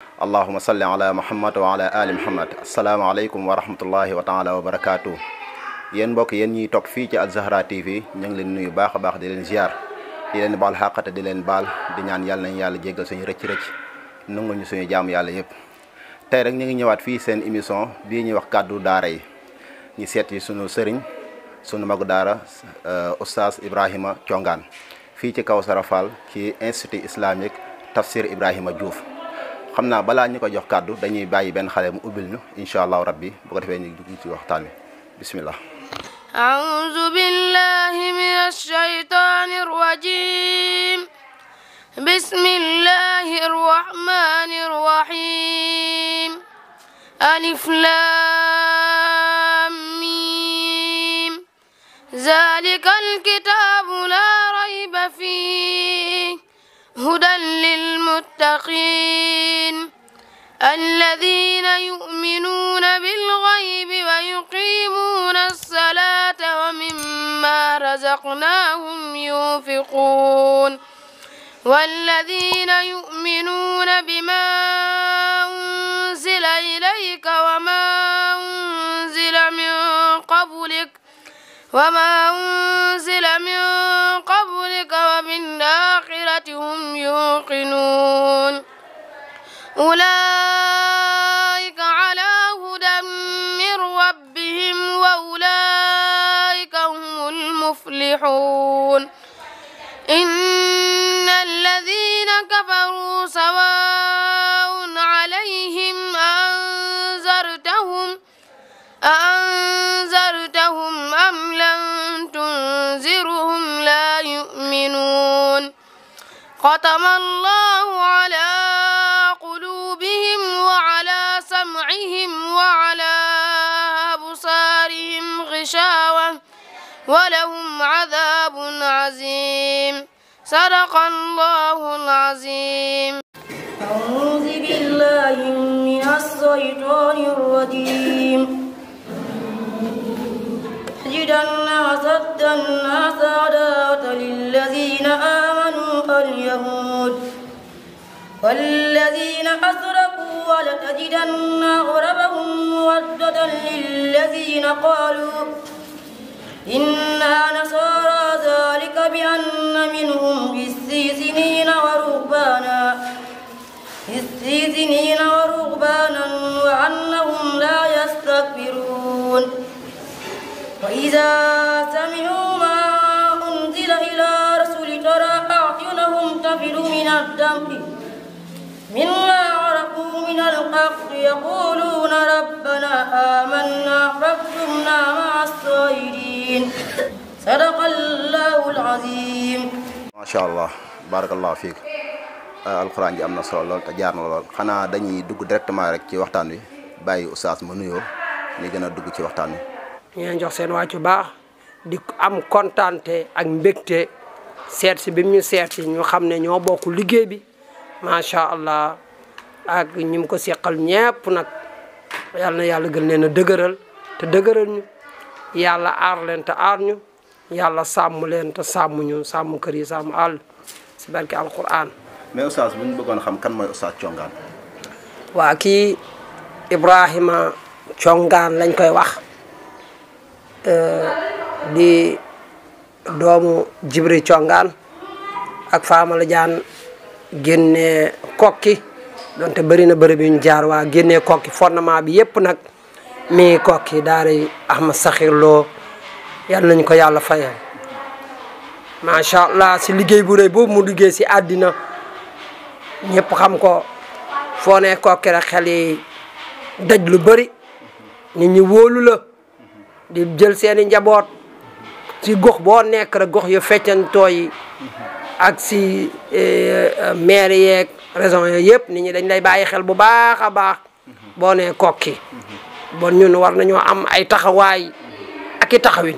allahuma salli ala muhammad wa ala ali muhammad. asalaamaaleykum wa rahmatullahi wa taala wa barakaatu. yéen mbokk yéen ñiy toog fii ci Al-Zahra TV ñu ngi leen nuyu baax a baax di leen ziar di leen baal xàqate di leen baal di ñaan yàlla nañ yàlla jéggal suñu rëcc-rëcc nangu ñu suñu jaamu yàlla yëpp. tey rek ñu ngi ñëwaat fii seen émission bii ñuy wax kàddu daara yi ñu seet yi suñu sëriñ suñu magu daara oustaz Ibrahima Thiongaan fii ci Kawsara Fall ci institut islamique Tafsir Ibrahima Diouf. xam naa balaa ñu ko jox kàddu dañuy bàyyi benn xale mu ubbil ñu incha allahu rabbi bu ko defee ñu dugg ci waxtaan wi bismillah. أعوذ بالله من الشيطان الرجيم بسم الله الرحمن الرحيم ألف لام ميم ذلك الكتاب لا ريب فيه هدى للمتقين الذين يؤمنون بالغيب ويقيمون الصلاة ومما رزقناهم ينفقون والذين يؤمنون بما أنزل إليك وما أنزل من قبلك وبالآخرة هم يوقنون أولئك على هدى من ربهم وأولئك هم المفلحون إن الذين كفروا سواء عليهم أأنذرتهم أم لم تنذرهم لا يؤمنون ختم الله على قلوبهم وعلى سمعهم وعلى أبصارهم غشاوة ولهم عذاب عظيم صدق الله العظيم. أعوذ بالله من الشيطان الرجيم تجدن أشد الناس عداوة للذين آمنوا اليهود والذين أشركوا ولتجدن أقربهم مودة للذين قالوا إنا نصارى ذلك بأن منهم قسيسين ورهبانا وأنهم لا يستكبرون وإذا سمعوا ما أنزل إلى رسول ترى أعينهم تفيض من الدمع مما عرفوا من الحق يقولون ربنا آمنا فاكتبنا مع الشاهدين صدق الله العظيم. ما شاء الله barakallahu fiik alxuraan ji am na solo lool te jaar na lool xanaa dañuy dugg directement rek ci waxtaan wi bàyyi oustaz ma nuyoo ñu gën a dugg ci waxtaan wi. ñu jox seen wàccu baax di am kontaante ak mbégte seet si bi mu ñu seet si ñu xam ne ñoo bokk liggéey bi macha allah ak ñi mu ko seqal ñépp nag yal na yàlla gën leen a dëgëral te dëgëral ñu yàlla aar leen te aar ñu yàlla sàmm leen te sàmm ñu sàmm kër yi sàmm àll si barke alquran. mais oustaz bu ñu bëggoon xam kan mooy oustaz Thiongaan. waa kii Ibrahima Thiongaan lañ koy wax. di doomu Jibri Thiongaan ak Famala Jaan génne kokki donte bëri na bërëb yu ñu jaar waa génne kokki fondement bi yépp nag mi kokki daara Ahmad Sakhir Lo yàlla nañu ko yàlla fayal macha allah si liggéey bu rëy boobu mu liggéey si àddina ñëpp xam ko foo ne kokki rek xel yi daj lu bëri nit ñi wóolu la di jël seeni njaboot ci gox boo nekk rek gox yu feccantoo yi ak si maire yeeg région yooyu yëpp nit ñi dañ lay bàyyi xel bu baax a baax boo nee kokki bon ñun war nañoo am ay taxawaay ak i taxawin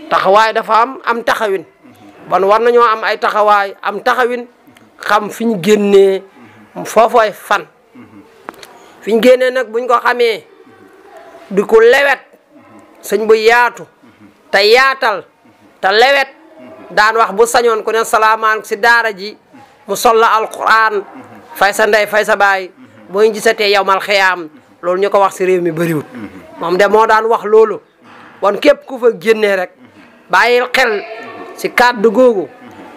taxawaay dafa am taxawin bon war nañoo am ay taxawaay am taxawin xam fi ñu génnee foofooy fan fi ñu génnee nag buñ ko xamee di ko lewet sëñ bu yaatu te yaatal te lewet daan wax bu sañoon ku ne salaamaan si daara ji mu sol la alquran fay sa ndey fay sa baay boo ñu gisatee yawmal xiyaam loolu ñu ko wax si réew mi bëriwut moom de moo daan wax loolu kon képp ku fa génnee rek bàyyil xel si kàddu googu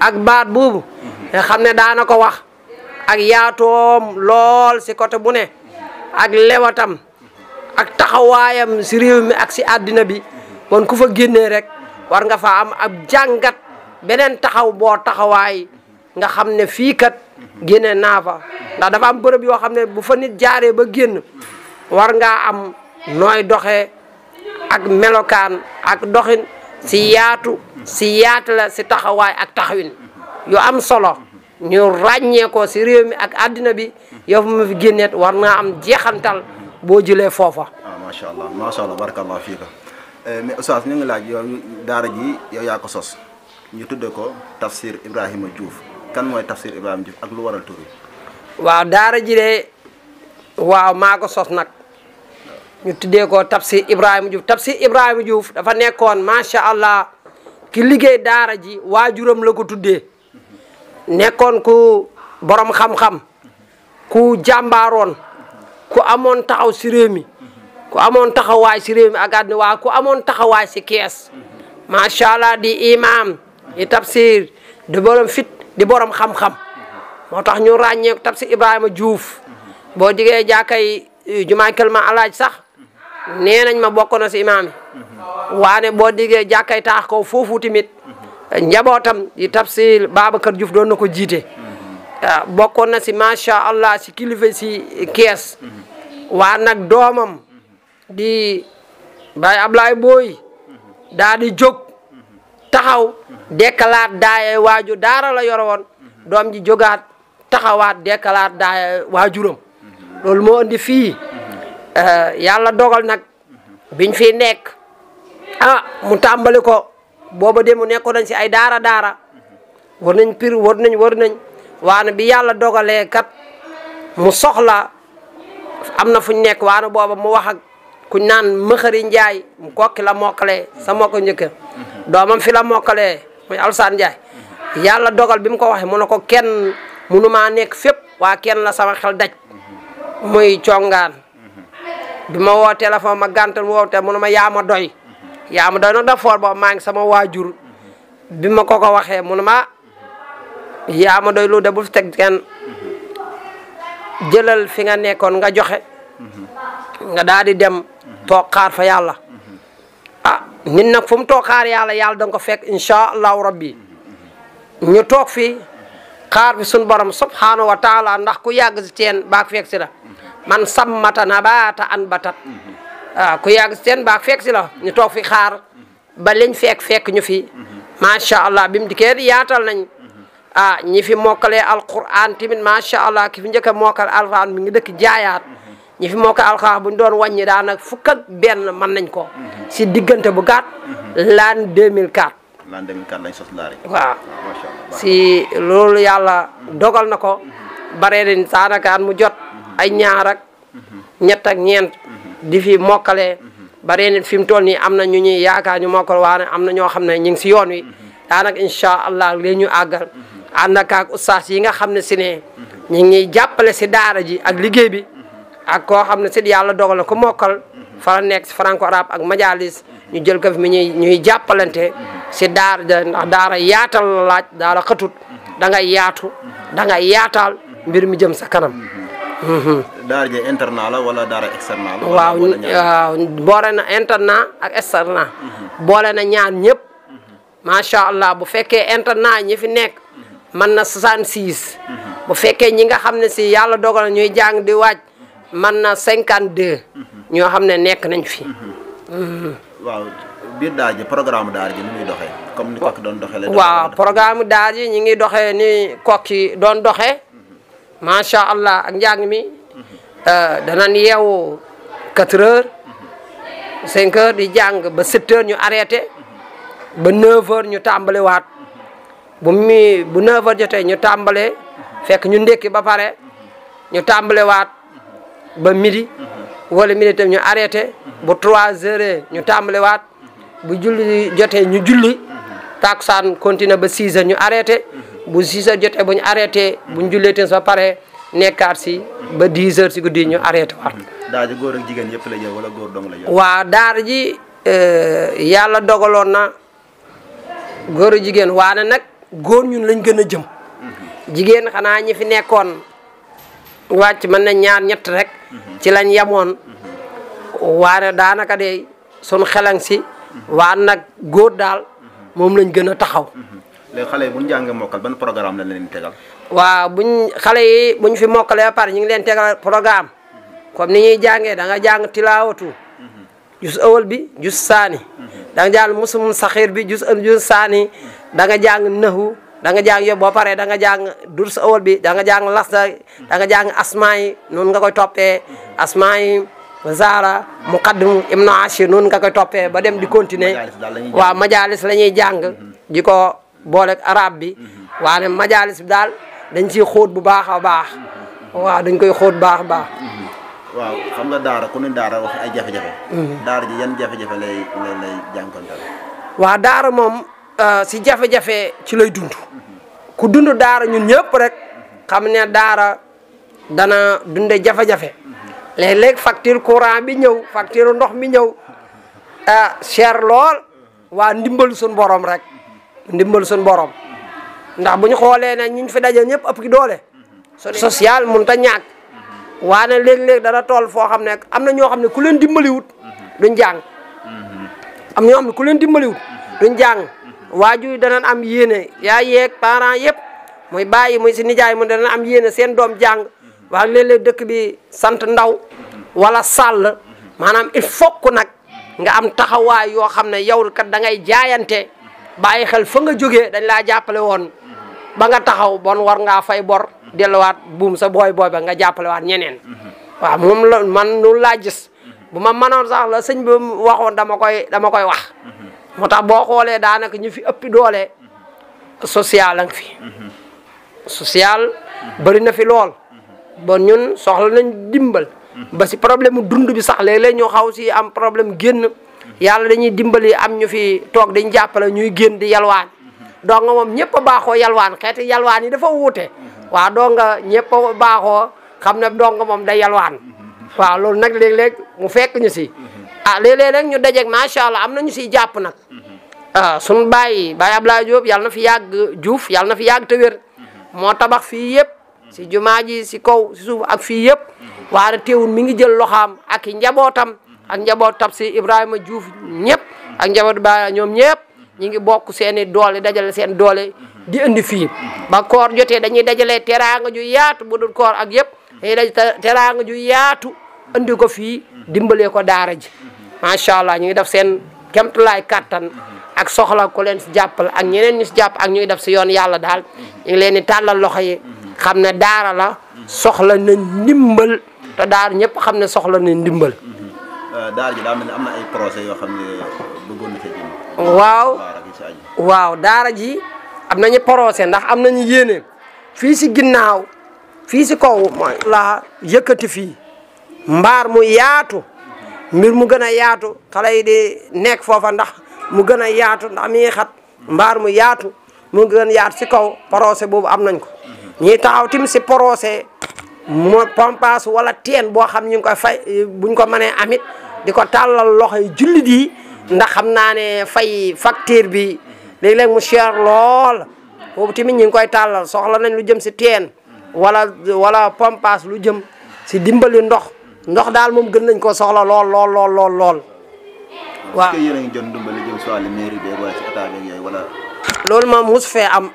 ak baat boobu nga xam ne daana ko wax ak yaatoom lool si côté bu ne ak lewatam ak taxawaayam si réew mi ak si àddina bi kon ku fa génnee rek war nga fa am ab jàngat beneen taxaw boo taxawaay nga xam ne fii kat génne naa fa ndax dafa am bërëb yoo xam ne bu fa nit jaaree ba génn war ngaa am nooy doxee ak melokaan ak doxin si yaatu si yaat la si taxawaay ak taxawin yu am solo ñu ràññee ko si réew mi ak àddina bi yow fu ma fi génneet war naa am jeexantal boo jëlee foofa. macha allah barakallahu fiika mais oustaz ñu ngi laaj yow daara ji yow yaa ko sos ñu tudde ko Tafsir Ibrahima Diouf kan mooy Tafsir Ibrahima Diouf ak lu waral tur yi. waaw daara ji de waaw maa ko sos nag ñu tuddee ko Tafsir Ibrahima Diouf Tafsir Ibrahima Diouf dafa nekkoon macha allah ki liggéey daara ji waajuram la ko tuddee nekkoon ku borom xam-xam ku jàmbaaroon ku amoon taxaw si réew mi ku amoon taxawaay si réew mi ak àddina waa ku amoon taxawaay si kees macha allah di imam di tafsir di borom fit di borom xam-xam moo tax ñu ràññee Tafsir Ibrahima Diouf boo diggee jàkkay jumaay Kelma alaaj sax nee nañ ma bokk na si imaam yi waane boo diggee jàkkay taax ko foofu tamit njabootam di Tafsir Babacar Diouf doon na ko jiite bokkoon na si macha allah si kilifa si kees waa nag doomam di Baye Ablaye Boy daa di jóg taxaw dekkalaat daaye waaju daara la yoro woon doom ji jógaat taxawaat dekkalaat daaye waajuram loolu moo indi fii yàlla dogal nag biñ fi nekk mu tàmbali ko booba de mu nekkoon nañ si ay daara war nañ waane bi yàlla dogalee kat mu soxla am na fuñ nekk waane booba mu wax ak kuñ naan Mëxëri Njaay mu kokki la mokkalee sa mokko njëkk doomam fi la mokkalee muy Alsaan Njaay yàlla dogal bi mu ko waxee mu ne ko kenn mënumaa nekk fépp waa kenn la sama xel daj muy congaan bi ma woo téléphone ma gàntal mu woote mu ne ma yaa ma doy nag da foor boobu maa ngi sama waajur bi ma ko waxee mu ne ma yaa ma doy lu de bul fi teg kenn jëlal fi nga nekkoon nga joxe nga daal di dem toog xaar fa yàlla nit nag fu mu toog xaar yàlla danga ko fekk incha allahu rabbi ñu toog fi xaar fi suñu borom subhanahu wa taala ndax ku yàgg si teen baak fekk si la man sammata nabaata an batat ku yàgg si teen baak fekk si la ñu toog fi xaar ba liñ fekk ñu fi macha allah bi mu dikkee yaatal nañ ñi fi mokkalee alquran tamit macha allah ki fi njëkk a mokkal alquran mi ngi dëkk jaayaat ñi fi mokkal alquran bu ñu doon wàññi daanaka fukk ak benn mën nañ ko si diggante bu gàtt l'an 2004. l'an 2004 lañ sos daara waaw si loolu yàlla dogal na ko bare nañ saanakaan mu jot ay ñaar ak ñett ak ñeent di fi mokkalee bare nañ fi mu toll nii am na ñu ñuy yaakaar ñu mokkal waane am na ñoo xam ne ñu ngi si yoon wi daanaka incha allah léegi ñu àggal ànd ak ustaas yi nga xam ne si ne ñu ngi jàppale si daara ji ak liggéey bi ak koo xam ne si yàlla dogal na ko mokkal fa la nekk si franco arabe ak majalis ñu jël ko fi mi ñuy jàppalante si daara ja ndax daara yaatal la laaj daara xëtut da ngay yaatu da ngay yaataal mbir mi jëm sa kanam. daara ji internat la wala daara externat la. waaw boole na internat ak externat. boole na ñaar ñëpp. macha allah bu fekkee internat ñi fi nekk mën na 66. bu fekkee ñi nga xam ne si yàlla dogal ñuy jàng di waaj mën na 52. ñoo xam ne nekk nañ fi. waaw biir daara ji programme daara ji ni muy doxee comme ni kokki doon doxee. waaw programme daara ji ñi ngi doxee ni kokki doon doxee macha allah ak njàng mi danañ yeewu 4 heures 5 heures di jàng ba 7 heures ñu arrêté ba 9 heures ñu tàmbale waat bu 9 heures jotee ñu tàmbale fekk ñu ndekki ba pare ñu tàmbale waat ba midi wala midi tam ñu arrêté bu 3 heures ñu tàmbale waat bu julli jotee ñu julli takusaan continué ba 6 heures ñu arrêté bu 6 heures jotee bu ñu arrêté bu ñu jullee teen ba pare nekkaat si ba 10 heures si guddi ñu arrêté waat. daara ji góor ak jigéen yëpp la jël wala góor dong la jël. waaw daara ji yàlla dogaloon na góor a jigéen waane nag góor ñun lañ gën a jëm. jigéen xanaa ñi fi nekkoon wàcc mën na ñaar ñett rek. ci lañ yemoon. waane daanaka de sunu xelang si. waan nag góor daal moom lañ gën a taxaw. léegi xale yi bu ñu jàngee mokkal ban programme lañ leen tegal. waaw xale yi buñ fi mokkalee ba pare ñu ngi leen tegal programme comme ni ñuy jàngee da nga jàng tilaawatu jus awal bi jus saani da nga jàng musum saxiir bi jus saani da nga jàng nahu da nga jàng yóbbu boo paree da nga jàng durs awal bi da nga jàng lasta da nga jàng asmaa yi noonu nga koy toppee asmaa yi zaara muqaddim ibnu ashir noonu nga koy toppee ba dem di continuer waaw majalis la ñuy jàng di ko booleeg arab bi waane majalis bi daal dañ ciy xóot bu baax a baax waaw dañ koy xóot baax a baax. waaw xam nga daara ku ne daara wax ay jafe-jafe. daara ji yan jafe-jafe lay jànkonteel. waaw daara moom si jafe-jafe ci lay dund. ku dund daara ñun ñëpp rek xam ne daara dana dunde jafe-jafe. léeg-léeg facture courant bi ñëw facture ndox mi ñëw cher lool waa ndimbal suñu borom rek ndimbal suñu borom. ndax bu ñu xoolee ne ñiñ fi daje ñëpp ëpp ki doole social mënut a ñàkk waane léeg-léeg dana toll foo xam ne am na ñoo xam ne ku leen dimbaliwut duñ jàng am na ñoo xam ne ku leen dimbaliwut duñ jàng waajur yi danañ am yéene yaa yeeg parents yëpp muy bàyyi muy si nijaay mu danañ am yéene seen doom jàng waaye léeg-léeg dëkk bi sant ndaw wala sàll maanaam il faut que nag nga am taxawaay yoo xam ne yow kat da ngay jaayante bàyyi xel fa nga jógee dañ laa jàppale woon ba nga taxaw bon war ngaa fay bor delluwaat buum sa booy ba nga jàppalewaat ñeneen waaw moom la man loolu laa gis bu ma mënoon sax la sëñ bi waxoon dama koy wax moo tax boo xoolee daanaka ñu fi ëppi doole social la nga fi social bëri na fi lool bon ñun soxla nañ dimbal ba si problème mu dund bi sax léeg-léeg ñu xaw si am problème génn yàlla dañuy dimbali am ñu fi toog dañ jàppale ñuy génn di yalwaan donc moom ñëpp a baaxoo yalwaan xeeti yalwaan yi dafa wuute waaw donc ñëpp a baaxoo xam ne donc moom day yalwaan waaw loolu nag léeg-léeg mu fekk ñu si léeg-léeg rek ñu dajeeg macha allah am na ñu siy jàpp nag suñu Baye Abdoulaye Diop yàlla na fi yàgg Diouf yàlla na fi yàgg te wér moo tabax fii yëpp si jumaa ji si kaw si suuf ak fii yëpp waaye teewul mi ngi jël loxaam ak i njabootam ak njabootam si Ibrahima Diouf ñëpp ak njaboot ba ñoom ñëpp ñi ngi bokk seeni doole dajale seen doole di indi fii ba koor jotee dañuy dajale teraanga ju yaatu bu dul koor ak yëpp dañuy daj teraanga ju yaatu indi ko fii dimbalee ko daara ji macha allah ñu ngi def seen kemtulaay kattan ak soxla ko leen si jàppal ak ñeneen ñu si jàpp ak ñu ngi def si yoon yàlla daal ñu ngi leen di tàllal loxo yi xam ne daara la soxla na ndimbal te daara ñëpp xam ne soxla na ndimbal. daara ji daa mel ne am na ay projet yoo xam ne bëggoon na cee jëm. waaw daara ji am nañu projet ndax am nañu yéene fii si ginnaaw fii si kaw la yëkkati fii mbaar mu yaatu mbir mu gën a yaatu xale yi di nekk foofa ndax mu gën a yaatu ndax mi ngi xat mbaar mu yaatu mu gën a yaatu si kaw projet boobu am nañ ko ñuy taxaw tim si projet mo pompas wala teen boo xam ñu ngi koy fay buñ ko mënee amit di ko tàllal loxo yi jullit yi ndax xam naa ne fay facture bi léeg-léeg mu cher lool boobu tamit ñu ngi koy tàllal soxla nañ lu jëm si teen wala pompas lu jëm si dimbali ndox daal moom gën nañ ko soxla lool. waaw est-ce que yéen a ngi jot dimbali jëm si wàllu mairie bi wala si état bi yooyu wala. loolu moom mus fee am.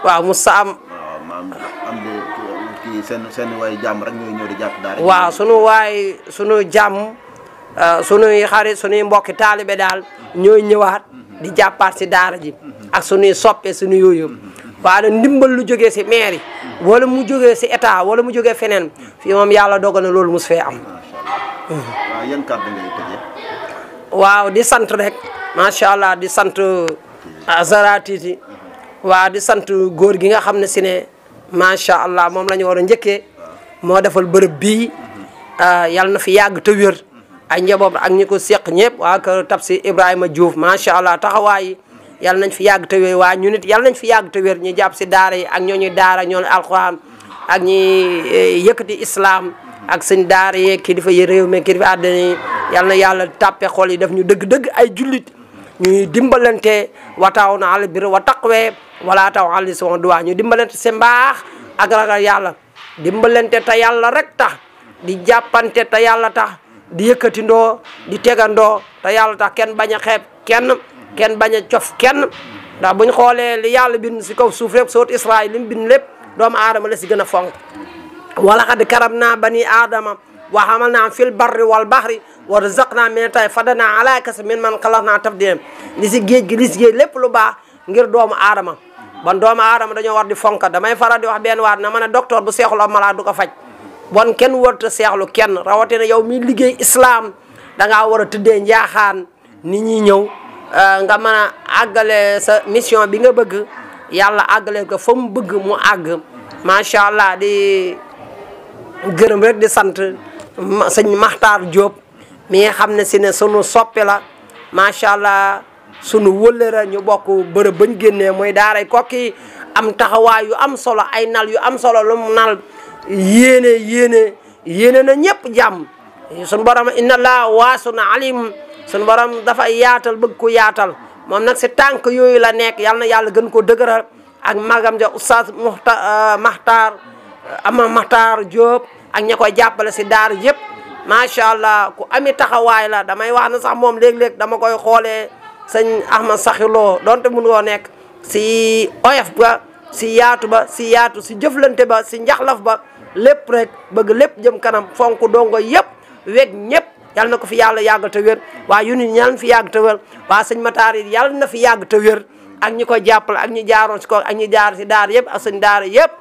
waaw mus sa am. waaw maam am de kii seen waay jàmm rek ñooy ñëw di jàpp daara. waaw sunu jàmm sunuy xarit sunuy mbokki taalibe daal ñooy ñëwaat di jàppaat si daara ji ak sunuy soppe sunu yooyu waaye ndimbal lu jógee si mairie wala mu jógee si état wala mu jógee feneen fii moom yàlla dogal na loolu mus fee am. waaw yan kàddu ngay tëjee. waaw di sant rek macha allah di sant Zahra TV waaw di sant góor gi nga xam ne si ne macha allah moom la ñu war a njëkkee moo defal bërëb bii yàlla na fi yàgg te wér ay njaboot ak ñi ko seq ñëpp waa kër Tafsir Ibrahima Diouf macha allah taxawaay yàlla nañ fi yàgg te wér waa ñu nit yàlla nañ fi yàgg te wér ñu jàpp si daara yi ak ñooñu daara ñooñu alxuraan ak ñi yëkkati islam ak sëñ daara yeeg kilifa yi réew mi kilifa àddina yi yal na yàlla tàppe xol yi def ñu dëgg-dëgg ay jullit ñuy dimbalante wataaw na al bir wa taqwe wala taw al ismi wa duwaa ñu dimbalante si mbaax ak ragal yàlla dimbalante te yàlla rek tax di jàppante te yàlla tax di yëkkatindoo di tegandoo te yàlla tax kenn bañ a xeeb kenn bañ a cof kenn ndax buñ xoolee li yàlla bind si kaw suuf rek soot Israël li mu bind lépp doomu aadama la si gën a fonk wala xad karam naa bani aadama wa xamal naa fil barri wal bahri wa razaqnaa min tay fadana ala kas min man xalaqnaa tafdilan li si géej gi li si géej lépp lu baax ngir doomu aadama bon doomu aadama dañoo war di fonkat damay faral di wax benn waat na ma ne docteur bu seexlu am malade du ko faj bon kenn warut a seexlu kenn rawatina yow mi liggéey islam da ngaa war a tëddee njaaxaan nit ñi ñëw nga mën a àggale sa mission bi nga bëgg yàlla àggale ko fa mu bëgg mu àgg macha allah di gërëm rek di sant sëñ Maxtaar Diop mi nga xam ne si ne sunu soppe la macha allah sunu wëllëra ñu bokk bërëb bañ génnee mooy daaray Koki am taxawaay yu am solo ay nal yu am solo lu mu nal yéene na ñëpp jàmm sunu borom inna laa waasun alim sunu borom dafa yaatal bëgg ko yaatal moom nag si tànk yooyu la nekk yal na yàlla gën ko dëgëral ak magam ja oustaz Maxtaar Diop ak ña koy jàppale si daara yëpp macha allah ku ami taxawaay la damay wax na sax moom léeg-léeg dama koy xoolee sëñ Ahmad Saxiloo donte mun ngoo nekk si oyof ba si yaatu si jëflante ba si njaxlaf ba lépp rek bëgg lépp jëm kanam fonk dongo yëpp weg ñëpp yal na ko fi yàlla yàgg te wér waa yu nit yal na fi yàgg te wér waa sëñ Matar yi yàlla na fi yàgg te wér ak ñi koy jàppale ak ñi jaaroon si ko ak ñi jaar si daara yëpp ak sëñ daara yëpp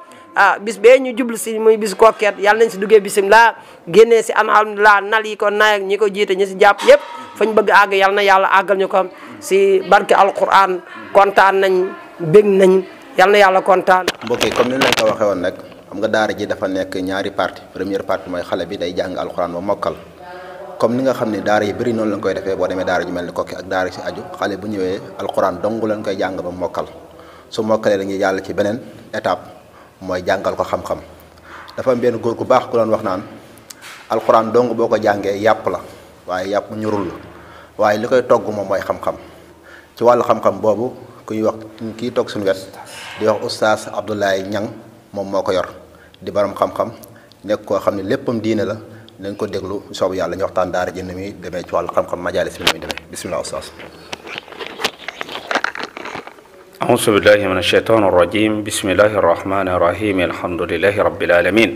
bis bee ñu jublu si muy bis Koket yàlla nañ si duggee bisimilah génnee si alhamdulilah nal yi ko naay ak ñi ko jiite ñi si jàpp yëpp fañ bëgg àgg yal na yàlla àggal ñu ko si barke alquran kontaan nañ bég nañ yal na yàlla kontaan. mbokk yi comme ni leen ko waxee woon nag xam nga daara ji dafa nekk ñaari partie première partie mooy xale bi day jàng alquran ba mokkal comme ni nga xam ne daara yi bëri noonu lañ koy defee boo demee daara ju mel ni Koki ak daara si aju xale bu ñëwee alquran dong lañ koy jàng ba mokkal su mokkalee dañuy jàll ci beneen étape mooy jàngal ko xam-xam dafa am benn góor gu baax ku doon wax naan alquran dong boo ko jàngee yàpp la waaye yàpp ñurul la waaye li koy togg moom mooy xam-xam ci wàllu xam-xam boobu kuy wax kii toog suñu wet di wax oustaz Abdoulaye Niang moom moo ko yor di borom xam-xam nekk koo xam ne léppam diine la nañ ko déglu soobu yàlla ñu waxtaan daara ji ni muy demee ci wàllu xam-xam majalis bi ni muy demee bisimilah oustaz. أعوذ بالله من الشيطان الرجيم بسم الله الرحمن الرحيم الحمد لله رب العالمين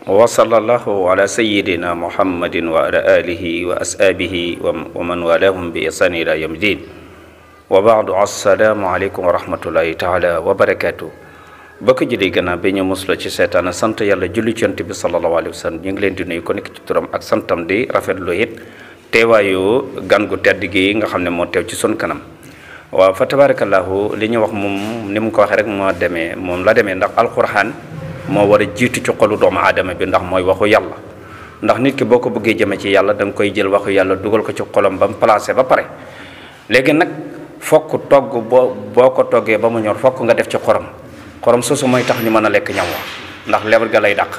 وصلى الله على سيدنا محمد وعلى آله وأصحابه ومن والاهم بإحسان إلى يوم الدين وبعد السلام عليكم ورحمة الله تعالى وبركاته bokk ji di gannaaw bi ñu musla ci seetaan sant yàlla julli ci yonent bi sallallahu alayhi wa sallam ñu ngi leen di nuyu ko nekk ci turam ak santam di rafetlu it teewaayu gan gu tedd gi nga xam ne moo teew ci sun kanam waaw fa tabarakallahu li ñu wax moom ni mu ko waxee rek moo demee moom la demee ndax alquran moo war a jiitu ci xolu doomu aadama bi ndax mooy waxu yàlla ndax nit ki boo ko bëggee jëme ci yàlla da nga koy jël waxu yàlla dugal ko ci xolam ba mu placé ba pare léegi nag fokk togg boo ko toggee ba mu ñor fokk nga def ci xorom soosu mooy tax ñu mën a lekk ñam wa ndax lebar ga lay dàq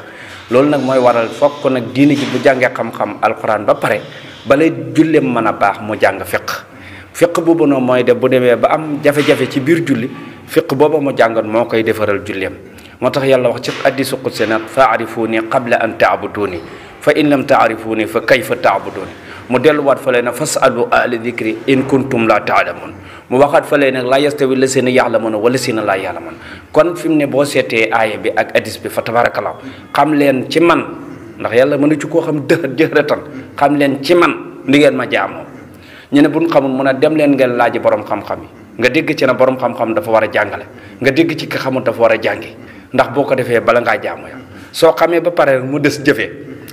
loolu nag mooy waral fokk nag diine ji bu jàngee xam-xam alquran ba pare balay julleem mën a baax mu jàng fiq boobu noonu mooy def bu demee ba am jafe-jafe ci biir julli fiq booba mu jàngoon moo koy defaral julleem moo tax yàlla wax ci hadiisu qudsi nag fa'rifuuni qabla an ta'buduuni fa in lam ta'rifuuni fa kayfa ta'buduuni mu delluwaat fa lee nag fas'alu ahla dikri in kuntum la ta'lamuun mu waxaat fa lee nag laa yastawi llaziina ya'lamuuna wa llaziina laa ya'lamuun kon fi mu ne boo seetee aaya bi ak hadis bi fa tabarakallah xam leen ci man ndax yàlla mën na ci koo xam jëhratan xam leen ci man ndi ngeen ma jaamoo ñu ne buñ xamul mun a dem leen ngeen laaji borom xam-xam yi nga dégg ci ne borom xam-xam dafa war a jàngale nga dégg ci ka xamul dafa war a jàngi ndax boo ko defee bala ngaa jaamu ya soo xamee ba pare mu des jëfee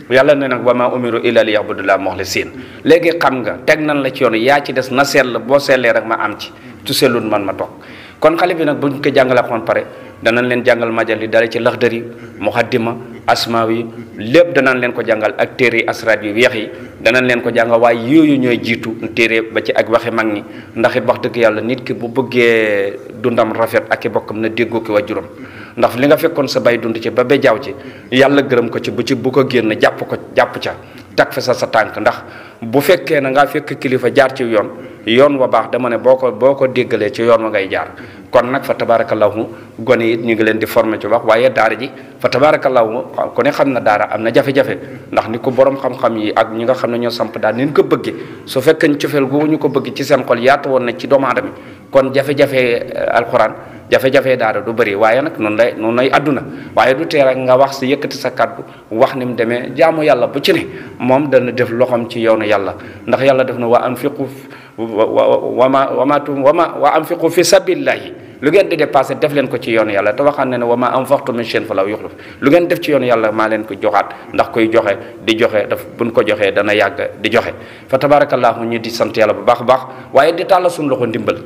yàlla ne nag wa maa umiru illa li ya'budullaha muxlisiin léegi xam nga teg nan la ci yoon yaa ci des na sell boo sellee rek ma am ci tu sellul man ma toog kon xale bi nag buñ ko jàngale xoon pare danañ leen jàngal majal li dale ci laxdari muxaddima asmaa yi lépp danañ leen ko jàngal ak téere asraat yu weex yi danañ leen ko jàngal waaye yooyu ñooy jiitu téere ba ci ak waxi mag ñi ndax it wax dëgg yàlla nit ki bu bëggee dundam rafet ak i bokkam na déggoo ki waajuram ndax li nga fekkoon sa bay dund ci ba be jaaw ci yàlla gërëm ko ci bu ko génn jàpp ca tag fa sa tànk ndax bu fekkee na ngaa fekk kilifa jaar ci yoon wa baax dama ne boo ko déggalee ci yoon wa ngay jaar kon nag fa tabarakallahu gone it ñu ngi leen di former ci wax waaye daara ji fa tabarakallahu ku ne xam na daara am na jafe-jafe ndax ni ko borom xam-xam yi ak ñi nga xam ne ñoo samp daal ni ko bëgge su fekkee cofeel googu ñu ko bëgg ci seen xol yaatu woon na ci doomu aadama kon jafe-jafe alxuraan jafe-jafe daara du bëri waaye nag noonu lay àdduna waaye du tee rek nga wax si yëkkati sa kàddu wax ni mu demee jaamu yàlla bu ci ne moom dana def loxoom ci yoonu yàlla ndax yàlla def na wa anfiqu fi sabilillahi lu ngeen di dépassé def leen ko ci yoonu yàlla te waxaan ne wa ma anfaqtum min shay'in falaw yuxlaf lu ngeen def ci yoonu yàlla maa leen ko joxaat ndax koy joxe di joxe buñ ko joxee dana yàgg di joxe fa tabarakallahu ñu di sant yàlla bu baax a baax waaye di tàlla suñu loxo ndimbal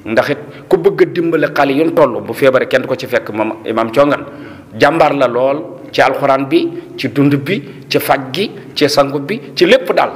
ndax it ku bëgg a dimbale xale yu ñu toll bu feebaree kenn ko ci fekk moom imam Congaan jàmbaar la lool ci alxuraan bi ci dund bi ci faj gi ci sangu bi ci lépp daal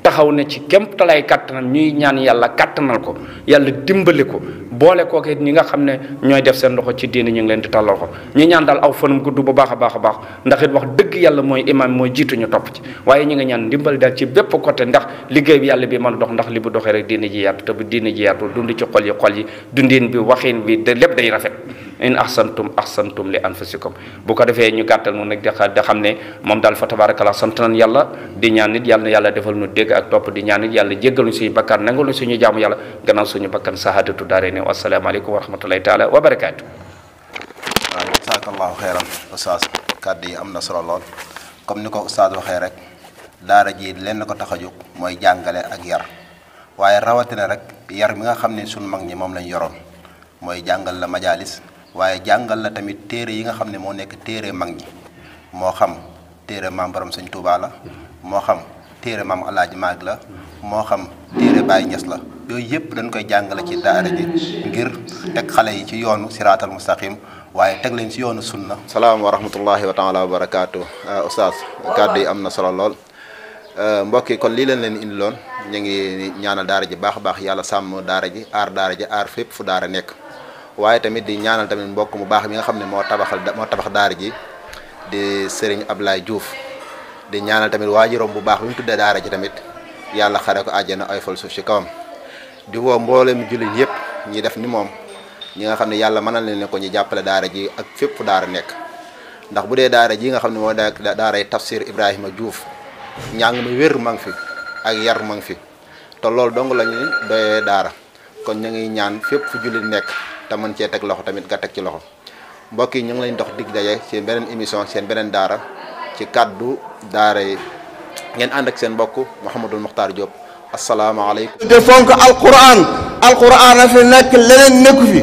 taxaw ne ci képp talay kattanam ñuy ñaan yàlla kattanal ko yàlla dimbali ko boole kooku ñi nga xam ne ñooy def seen loxo ci diini ñu ngi leen di tàllal ko ñi ñaan daal aw fanum gudd bu baax a baax a baax ndax it wax dëgg yàlla mooy imam mooy jiitu ñu topp ci waaye ñi nga ñaan dimbali daal ci bépp côté ndax liggéey bi yàlla bi mën a dox ndax li bu doxee rek diini ji yaatu te bu diini ji yaatu dund ci xol yi dundin bi waxin bi de lépp day rafet in ahsantum li anfusikum bu ko defee ñu gàttal mu nag da xam ne moom daal fa tabarakallah sant nañ yàlla di ñaan nit yàlla na yàlla defal nu dégg ak topp di ñaan nit yàlla jéggaluñ suñu bakkan nangaluñ suñu jaamu yàlla gannaaw suñu bakkan sahadatu daare ne wasalaamaaleykum wa rahmatullahi taala wa barakaatu. waaw jazakallahu xeyran oustaz kàddu yi am na solo lool comme ni ko oustaz waxee rek daara ji lenn ko tax a jóg mooy jàngale ak yar waaye rawatina rek yar mi nga xam ne suñu mag ñi moom lañ yoroon mooy jàngal la majalis waaye jàngal la tamit téere yi nga xam ne moo nekk téere mag ñi moo xam téere maam borom Sëñ Tuubaa la moo xam téere maam Alaaji Maag la moo xam téere Baay Ñas la yooyu yëpp dañ koy jàngale ci daara ji ngir teg xale yi ci yoonu siraatal mustaqim waaye teg leen ci yoonu sunna. salaam wa rahmatullahi wa taala wa barakaatu oustaz kàddu yi am na solo lool mbokk yi kon lii leen indiloon ñu ngi ñaanal daara ji baax a baax yàlla sàmm daara ji aar fépp fu daara nekk waaye tamit di ñaanal tamit mbokk mu baax mi nga xam ne moo tabax daara ji di Serigne Ablaye Diouf di ñaanal tamit waajuram bu baax bi mu tuddee daara ji tamit yàlla xare ko àjjana ay fal suuf ci kawam di woo mboolem jullit yëpp ñi def ni moom ñi nga xam ne yàlla mënal leen ne ko ñu jàppale daara ji ak fépp fu daara nekk ndax bu dee daara ji nga xam ne moo daaray Tafsir Ibrahima Diouf njàng mi wér ma ngi fi ak yar ma ngi fi te loolu dong la ñuy doyee daara kon ñu ngi ñaan fépp fu jullit nekk te mën cee teg loxo tamit nga teg ci loxo mbokk yi ñu ngi leen dox dig daje seen beneen émission seen beneen daara ci kaddu daara yi ngeen ànd ak seen mbokk Mouhamadul Muxtaar Diop asalaamaaleykum. te fonk alquran a fi nekk leneen nekku fi.